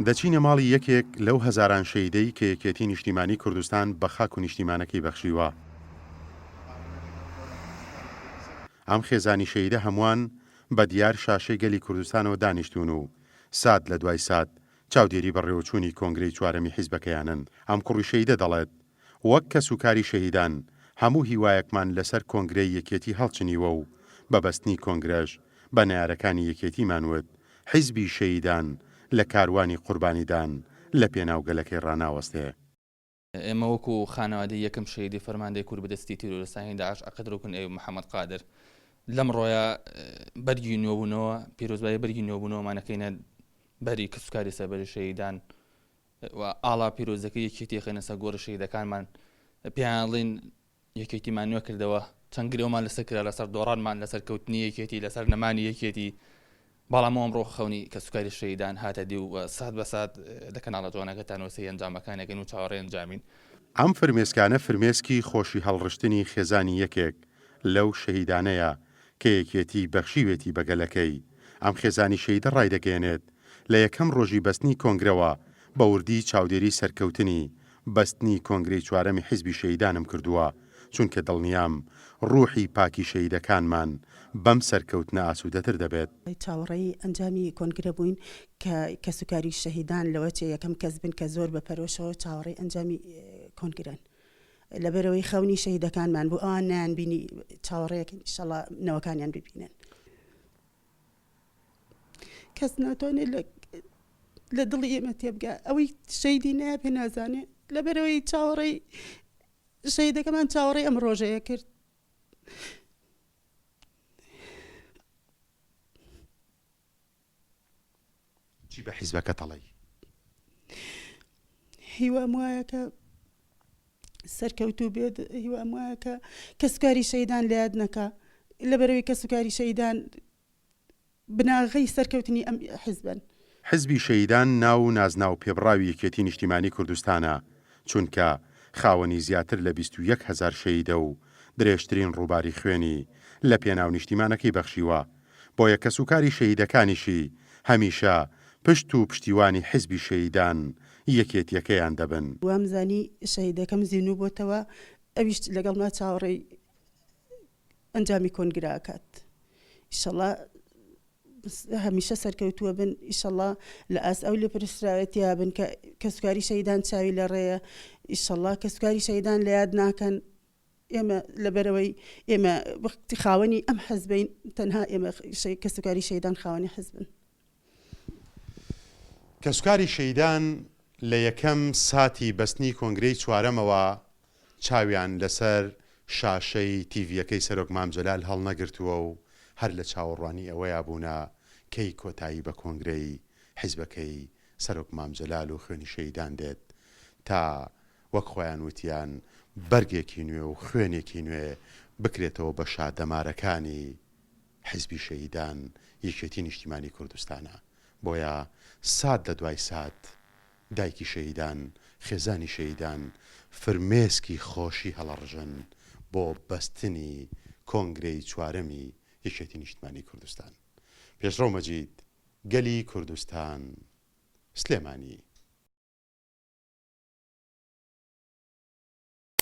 دەچینە ماڵی یەکێک لەو هەزاران شەهیدەی کە یەکێتی نیشتیمانی کوردستان بە خاک و نیشتیمانەکەی بەخشیوە. ئەم خێزانی شەهیدە هەمووان بە دیار شاشەی گەلی کوردستانەوە دانیشتوون و سات لە دوای سات چاودێری بەڕێوەچوونی کۆنگرەی چوارەمی حیزبەکەیانن. ئەم کوڕی شەهیدە دەڵێت، وەک کەسوکاری شەهیدان هەموو هیوایەکمان لەسەر کۆنگرەی یەکێتی هەڵچنیوە و بە بەستنی کۆنگرەش بە نەیارەکانی یەکێتیمان وت حیزبی شەهیدان لە کاروانی قوربانیدان لە پێناو گەلەکەی ڕاناوەستێ. ئێمە وەکو خانەوادەی یەکەم شەهیدی فەرماندەی کورد بەدەستی تیرۆرستانی داعش عەقید ڕوکن ئەیوب محەمەد قادر لەمڕۆیا بەرگی نوێبوونەوە پیرۆزبایی بەرگی نوێبوونەوەمان ئەکەینە بەری کەسوکاری سەربەری شەهیدان و ئاڵا پیرۆزەکەی یەکێتی ئەخەینە سەر گۆڕی شەهیدەکانمان پێیان ئەڵێین یەکێتیمان نوێ کردەوە چەند گرەومان لەسەر کرا لەسەر دۆڕانمان لەسەر کەوتنی یەکێتی لەسەر نەمانی یەکێتی بەڵام ئەمڕۆ خەونی کەسوکاری شەهیدان هاتە دی و سات بە سات لە کەناڵە جوانەکەتانەوە سەیری ئەنجامەکانەکەین و چاوەڕێی ئەنجامین. ئەم فرمێسکانە فرمێسکی خۆشی هەڵڕشتنی خێزانی یەکێک لەو شەهیدانەیە کە یەکێتی بەخشیوێتی بە گەلەکەی، ئەم خێزانی شەهیدە ڕایدەگەیەنێت، لە یەکەم ڕۆژی بەستنی کۆنگرەوە بە وردی چاودێری سەرکەوتنی بەستنی کۆنگرەی چوارەمی حیزبی شەهیدانم کردووە، چونکە دڵنیام ڕوحی پاکی شەهیدەکانمان بەم سەرکەوتنە ئاسوودەتر دەبێت. چاوەڕێی ئەنجامی کۆنگرە بووین کە کەسوکاری شەهیدان لەوەچێ یەکەم کەس بن کە زۆر بە پەرۆشەوە چاوەڕێی ئەنجامی کۆنگرەن. لەبەرئەوەی خەونی شەهیدەکانمان بوو ئەوان نەیانبینی چاوەڕێیەکەین ئیشەڵا نەوەکانیان ببینن. کەس ناتوانێت لە لە دڵی ئێمە تێبگا ئەوەی شەیدی نایە پێ نازانێ لەبەرەوەی چاوەڕێی شەیدەکەمان چاوەڕێی ئەم ڕۆژەیە کرد. چی بە حیزبەکەت ئەڵێی؟ هیوام وایە کە سەرکەوتوو بێت هیوام وایە کە کەسوکاری شەیدان لە یاد نەکا لەبەرەوەی کەسوکاری شەیدان بناغەی سەرکەوتنی ئەم حیزبەن. حزبی شەهیدان ناو و نازناو پێبڕاوی یەکێتی نیشتیمانی کوردستانە، چونکە خاوەنی زیاتر لە 21 هەزار شەهیدە و درێژترین ڕووباری خوێنی لە پێناو نیشتیمانەکەی بەخشیوە، بۆیە کەسوکاری شەهیدەکانیشی هەمیشە پشت و پشتیوانی حزبی شەهیدان یەکێتیەکەیان دەبن. وامزانی شەهیدەکەم زیندوو بۆتەوە ئەویش لەگەڵما چاوەڕێی ئەنجامی کۆنگرە ئەکات ئیشەڵا هەمیشە سەرکەوتووە بن ئیشەڵا لە ئاست ئەو لێپرسراوێتیا بن کە کەسوکاری شەهیدان چاوی لە ڕێیە ئیشەڵا کەسوکاری شەهیدان لە یاد ناکەن ئێمە لەبەرەوەی ئێمە خاوەنی ئەم حزبین تەنها ئێمە کەسوکاری شەهیدان خاوەنی حزبن. کەسوکاری شەهیدان لە یەکەم ساتی بەستنی کۆنگرەی چوارەمەوە چاویان لەسەر شاشەی تیڤییەکەی سەرۆک مام جەلال هەڵنەگرتووە و هەر لە چاوەڕوانی ئەوەیا بوونە کەی کۆتایی بە کۆنگرەی حیزبەکەی سەرۆک مام جەلال و خوێنی شەهیدان دێت تا وەک خۆیان وتیان بەرگێکی نوێ و خوێنێکی نوێ بکرێتەوە بە شادەمارەکانی حیزبی شەهیدان یەکێتی نیشتیمانی کوردستانە بۆیە سات لە دوای سات دایکی شەهیدان، خێزانی شەهیدان فرمێسکی خۆشی هەڵەڕژن بۆ بەستنی کۆنگرەی چوارەمی یەکێتی نیشتمانی کوردستان. پێشڕەو مەجید، گەلی کوردستان، سلێمانی.